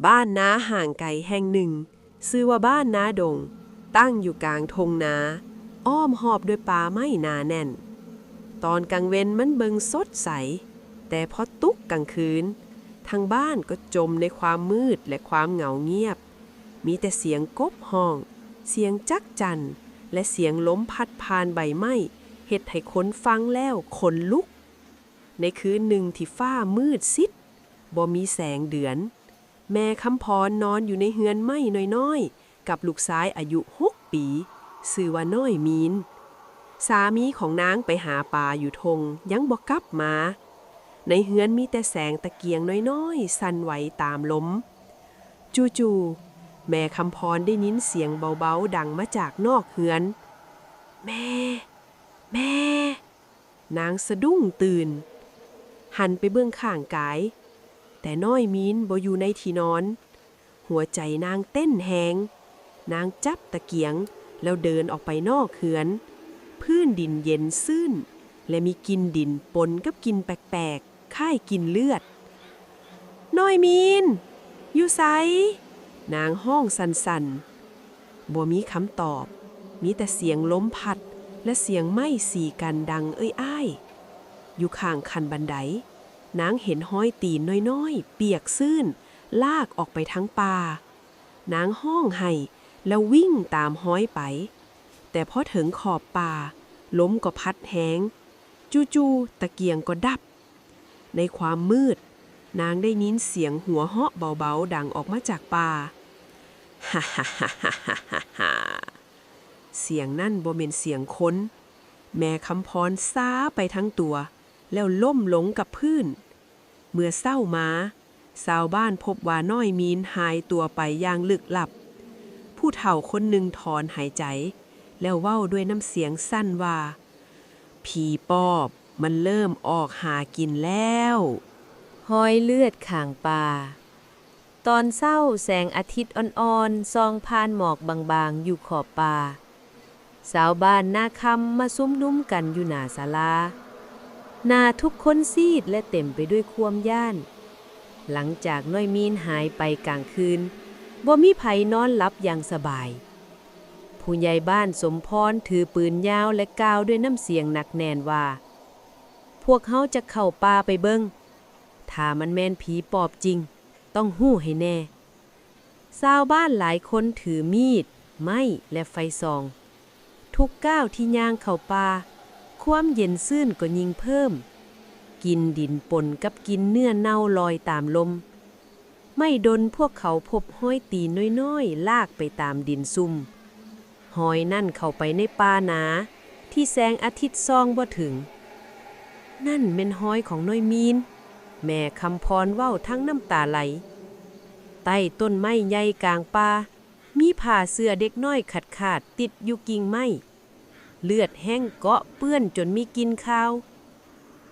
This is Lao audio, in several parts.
ບ້ານນາຫ່າງໄກແຫ່ງໜຶ່ງ ຊື່ວ່າບ້ານນາດົງ, ຕັ້ງຢູ່ກາງທົ່ງນາ, ອ້ອມຮອບດ້ວຍປ່າໄມ້ໜາແໜ້ນ. ຕອນກາງເວັນມັນເບິ່ງສົດໃສ, ແຕ່ພໍຕົກກາງຄືນ, ທັງບ້ານກໍຈົມໃນຄວາມມືດ ແລະ ຄວາມເຫງົາງຽບ. ມີແຕ່ສຽງກົບຮ້ອງ, ສຽງຈັກຈັ່ນ ແລະ ສຽງລົມພັດຜ່ານໃບໄມ້ ເຮັດໃຫ້ຄົນຟັງແລ້ວຂົນລຸກ. ໃນຄືນໜຶ່ງທີ່ຟ້າມືດຊິດ, ບໍ່ມີແສງເດືອນ, ແມ່ຄຳພອນນອນຢູ່ໃນເຮືອນໄມ້ນ້ອຍໆ ກັບລູກຊາຍອາຍຸຫົກປີ, ຊື່ວ່ານ້ອຍມີນ. ສາມີຂອງນາງໄປຫາປາຢູ່ທົ່ງ, ຍັງບໍ່ກັບມາ. ໃນເຮືອນມີແຕ່ແສງຕະກຽງນ້ອຍໆ ສັ່ນໄຫວຕາມລົມ. ຈູ່ໆ ແມ່ຄຳພອນໄດ້ຍິນສຽງເບົາໆ ດັງມາຈາກນອກເຮືອນ. ແມ່! ແມ່! ນາງສະດຸ້ງຕື່ນ, ຫັນໄປເບິ່ງຂ້າງກາຍ, ແຕ່ນ້ອຍມີນບໍ່ຢູ່ໃນທີ່ນອນ. ຫົວໃຈນາງເຕັ້ນແຮງ, ນາງຈັບຕະກຽງ ແລ້ວເດີນອອກໄປນອກເຮືອນ. ພື້ນດິນເຢັນຊື່ນ ແລະ ມີກິ່ນດິນປົນກັບກິ່ນແປກໆ ຄ້າຍກິ່ນເລືອດ. ນ້ອຍມີນ! ຢູ່ໃສ? ນາງຮ້ອງສັ່ນໆ. ບໍ່ມີຄຳຕອບ, ມີແຕ່ສຽງລົມພັດ ແລະ ສຽງໄມ້ສີກັນດັງເອີ່ຍອ້າຍ. ຢູ່ຂ້າງຂັ້ນບັນໄດ, ນາງເຫັນຮອຍຕີນນ້ອຍໆ ປຽກຊື້ນ ລາກອອກໄປທາງປ່າ. ນາງຮ້ອງໄຫ້ ແລ້ວວິ່ງຕາມຮອຍໄປ. ແຕ່ພໍເຖິງຂອບປ່າ, ລົມກໍພັດແຮງ. ຈູ່ໆ ຕະກຽງກໍດັບ. ໃນຄວາມມືດ, ນາງໄດ້ຍິນສຽງຫົວເຫາະເບົາໆ ດັງອອກມາຈາກປ່າ. ສຽງນັ້ນບໍ່ແມ່ນສຽງຄົນ. ແມ່ຄຳພອນຊາໄປທັງຕົວ ແລ້ວລົ້ມລົງກັບພື້ນ. ເມື່ອເຊົ້າມາ, ຊາວບ້ານພົບວ່ານ້ອຍມີນຫາຍຕົວໄປຢ່າງລຶກລັບ. ຜູ້ເຖົ້າຄົນໜຶ່ງຖອນຫາຍໃຈ ແລ້ວເວົ້າດ້ວຍນ້ຳສຽງສັ່ນວ່າ, ຜີປອບມັນເລີ່ມອອກຫາກິນແລ້ວ. ຮອຍເລືອດຂ້າງປ່າ. ຕອນເຊົ້າ, ແສງອາທິດອ່ອນໆ ສ່ອງຜ່ານໝອກບາງໆ ຢູ່ຂອບປ່າ. ຊາວບ້ານນາຄຳມາຊຸມນຸມກັນຢູ່ໜ້າສາລາ. ໜ້າທຸກຄົນຊີດ ແລະ ເຕັມໄປດ້ວຍຄວາມຢ້ານ. ຫຼັງຈາກນ້ອຍມີນຫາຍໄປກາງຄືນ, ບໍ່ມີໃຜນອນຫຼັບຢ່າງສະບາຍ. ຜູ້ໃຫຍ່ບ້ານສົມພອນຖືປືນຍາວ ແລະ ກ່າວດ້ວຍນ້ຳສຽງໜັກແໜ້ນວ່າ, ພວກເຮົາຈະເຂົ້າປ່າໄປເບິ່ງ. ຖ້າມັນແມ່ນຜີປອບຈິງ, ຕ້ອງຮູ້ໃຫ້ແນ່. ຊາວບ້ານຫຼາຍຄົນຖືມີດ, ໄມ້ ແລະ ໄຟສ່ອງ. ທຸກກ້າວທີ່ຍ່າງເຂົ້າປ່າ, ຄວາມເຢັນຊື່ນກໍຍິ່ງເພີ່ມ. ກິ່ນດິນປົນກັບກິ່ນເນື້ອເນົ່າລອຍຕາມລົມ. ໄມ້ດົນພວກເຂົາພົບຮອຍຕີນນ້ອຍໆ ລາກໄປຕາມດິນຊຸ່ມ. ຮອຍນັ້ນເຂົ້າໄປໃນປ່າໜາ ທີ່ແສງອາທິດສ່ອງບໍ່ເຖິງ. ນັ້ນແມ່ນຮອຍຂອງນ້ອຍມີນ, ແມ່ຄຳພອນເວົ້າທັງນ້ຳຕາໄຫຼ. ໃຕ້ຕົ້ນໄມ້ໃຫຍ່ກາງປ່າ, ມີຜ້າເສື້ອເດັກນ້ອຍຂາດໆ ຕິດຢູ່ກິ່ງໄມ້. ເລືອດແຫ້ງເກາະເປື້ອນຈົນມີກິ່ນຄາວ.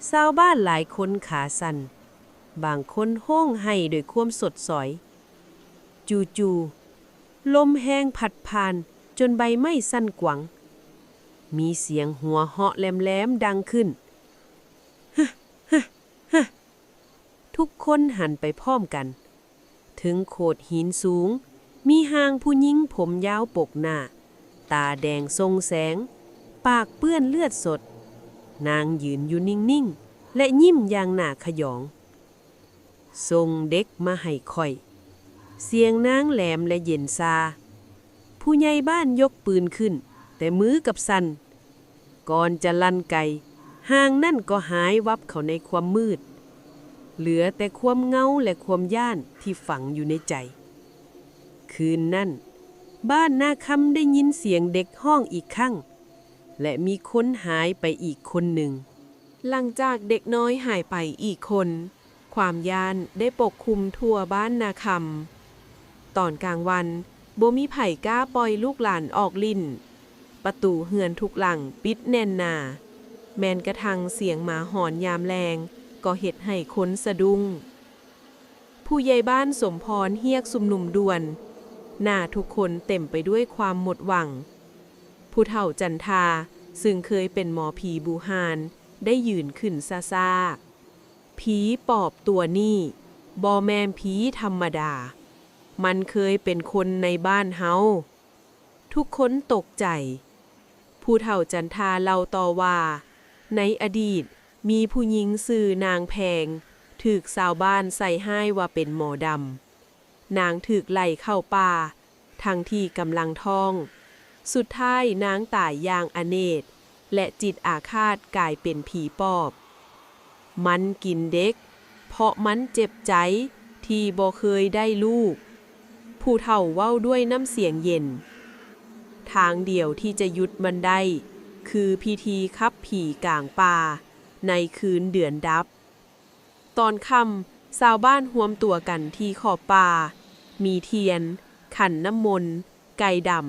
ຊາວບ້ານຫຼາຍຄົນຂາສັ່ນ, ບາງຄົນຮ້ອງໄຫ້ດ້ວຍຄວາມສົດສອຍ. ຈູ່ໆ ລົມແຮງພັດຜ່ານຈົນໃບໄມ້ສັ່ນກວັງ. ມີສຽງຫົວເຫາະແຫຼມໆ ດັງຂຶ້ນ. ຮະ ຮະ ຮະ. ທຸກຄົນຫັນໄປພ້ອມກັນ. ເທິງໂຂດຫີນສູງ, ມີຮ່າງຜູ້ຍິງຜົມຍາວປົກໜ້າ, ຕາແດງສົ່ງແສງ, ປາກເປື້ອນເລືອດສົດ. ນາງຢືນຢູ່ນິ່ງໆ ແລະ ຍິ້ມຢ່າງໜ້າຂະຫຍອງ. ສົ່ງເດັກມາໃຫ້ຂ້ອຍ. ສຽງນາງແຫຼມ ແລະ ເຢັນຊາ. ຜູ້ໃຫຍ່ບ້ານຍົກປືນຂຶ້ນ, ແຕ່ມືກັບສັ່ນ. ກ່ອນຈະລັ່ນໄກ, ຮ່າງນັ້ນກໍຫາຍວັບເຂົ້າໃນຄວາມມືດ. ເຫຼືອແຕ່ຄວາມເຫງົາ ແລະ ຄວາມຢ້ານທີ່ຝັງຢູ່ໃນໃຈ. ຄືນນັ້ນ, ບ້ານນາຄຳໄດ້ຍິນສຽງເດັກຮ້ອງອີກຄັ້ງ, ແລະ ມີຄົນຫາຍໄປອີກຄົນໜຶ່ງ. ຫຼັງຈາກເດັກນ້ອຍຫາຍໄປອີກຄົນ, ຄວາມຢ້ານໄດ້ປົກຄຸມທົ່ວບ້ານນາຄຳ. ຕອນກາງວັນ, ບໍ່ມີໃຜກ້າປ່ອຍລູກຫຼານອອກຫຼິ້ນ. ປະຕູເຮືອນທຸກຫຼັງປິດແໜ້ນໜາ. ແມ່ນກະທັ່ງສຽງໝາຫອນຍາມແລງ ກໍເຮັດໃຫ້ຄົນສະດຸ້ງ. ຜູ້ໃຫຍ່ບ້ານສົມພອນຮຽກຊຸມນຸມດ່ວນ. ໜ້າທຸກຄົນເຕັມໄປດ້ວຍຄວາມໝົດຫວັງ. ຜູ້ເຖົ້າຈັນທາ, ຊຶ່ງເຄີຍເປັນໝໍຜີບູຮານ, ໄດ້ຢືນຂຶ້ນຊ້າໆ. ຜີປອບຕົວນີ້ບໍ່ແມ່ນຜີທຳມະດາ. ມັນເຄີຍເປັນຄົນໃນບ້ານເຮົາ. ທຸກຄົນຕົກໃຈ. ຜູ້ເຖົ້າຈັນທາເລົ່າຕໍ່ວ່າ, ໃນອະດີດ, ມີຜູ້ຍິງຊື່ນາງແພງ ຖືກຊາວບ້ານໃສ່ຮ້າຍວ່າເປັນໝໍດຳ. ນາງຖືກໄລ່ເຂົ້າປ່າ ທັງທີ່ກຳລັງທ້ອງ. ສຸດທ້າຍນາງຕາຍຢ່າງອະເນກ ແລະ ຈິດອາຄາດກາຍເປັນຜີປອບ. ມັນກິນເດັກ ເພາະມັນເຈັບໃຈທີ່ບໍ່ເຄີຍໄດ້ລູກ. ຜູ້ເຖົ້າເວົ້າດ້ວຍນ້ຳສຽງເຢັນ. ທາງດຽວທີ່ຈະຢຸດມັນໄດ້ ຄືພິທີຂັບຜີກາງປ່າໃນຄືນເດືອນດັບ. ຕອນຄ່ຳ, ຊາວບ້ານຮວມຕົວກັນທີ່ຂອບປ່າ. ມີທຽນ, ຂັນນ້ຳມົນ, ໄກ່ດຳ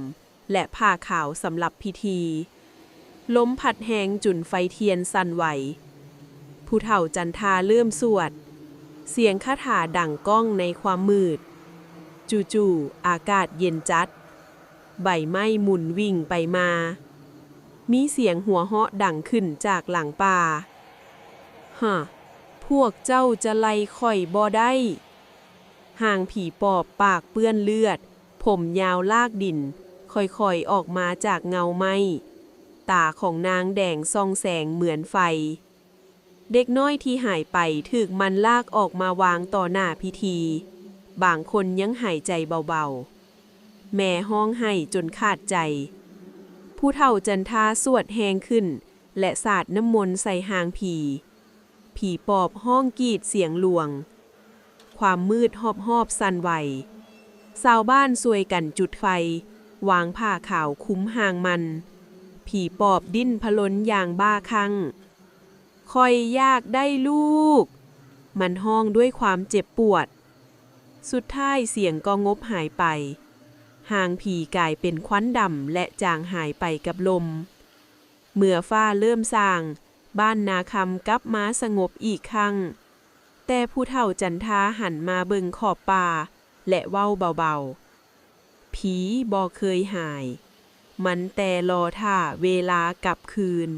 ແລະ ຜ້າຂາວສຳລັບພິທີ. ລົມພັດແຮງຈົນໄຟທຽນສັ່ນໄຫວ. ຜູ້ເຖົ້າຈັນທາເລີ່ມສວດ. ສຽງຄາຖາດັງກ້ອງໃນຄວາມມືດ. ຈູ່ໆ ອາກາດເຢັນຈັດ. ໃບໄມ້ໝູນວິ່ງໄປມາ. ມີສຽງຫົວເຫາະດັງຂຶ້ນຈາກຫຼັງປ່າ. ຮະ, ພວກເຈົ້າຈະໄລ່ຂ້ອຍບໍ່ໄດ້. ຮ່າງຜີປອບປາກເປື້ອນເລືອດ, ຜົມຍາວລາກດິນ ຄ່ອຍໆອອກມາຈາກເງົາໄມ້. ຕາຂອງນາງແດງສ່ອງແສງເໝືອນໄຟ. ເດັກນ້ອຍທີ່ຫາຍໄປຖືກມັນລາກອອກມາວາງຕໍ່ໜ້າພິທີ. ບາງຄົນຍັງຫາຍໃຈເບົາໆ. ແມ່ຮ້ອງໄຫ້ຈົນຂາດໃຈ. ຜູ້ເຖົ້າຈັນທາສວດແຮງຂຶ້ນ ແລະ ສາດນ້ຳມົນໃສ່ຮ່າງຜີ. ຜີປອບຮ້ອງກຣີດສຽງຫຼວງ. ຄວາມມືດຮອບໆສັ່ນໄຫວ. ຊາວບ້ານຊ່ວຍກັນຈຸດໄຟ, ວາງຜ້າຂາວຄຸມຮ່າງມັນ. ຜີປອບດີ້ນພະລົນຢ່າງບ້າຄື້ງ. ຂ້ອຍຢາກໄດ້ລູກ! ມັນຮ້ອງດ້ວຍຄວາມເຈັບປວດ. ສຸດທ້າຍສຽງກໍງົບຫາຍໄປ. ຮ່າງຜີກາຍເປັນຄວັນດຳ ແລະ ຈາງຫາຍໄປກັບລົມ. ເມື່ອຟ້າເລີ່ມສ້າງ, ບ້ານນາຄຳກັບມາສະຫງົບອີກຄັ້ງ. ແຕ່ຜູ້ເຖົ້າຈັນທາຫັນມາເບິ່ງຂອບປ່າ ແລະ ເວົ້າເບົາໆ, ຜີບໍ່ເຄີຍຫາຍ. ມັນແຕ່ລໍຖ້າເວລາກັບຄືນ.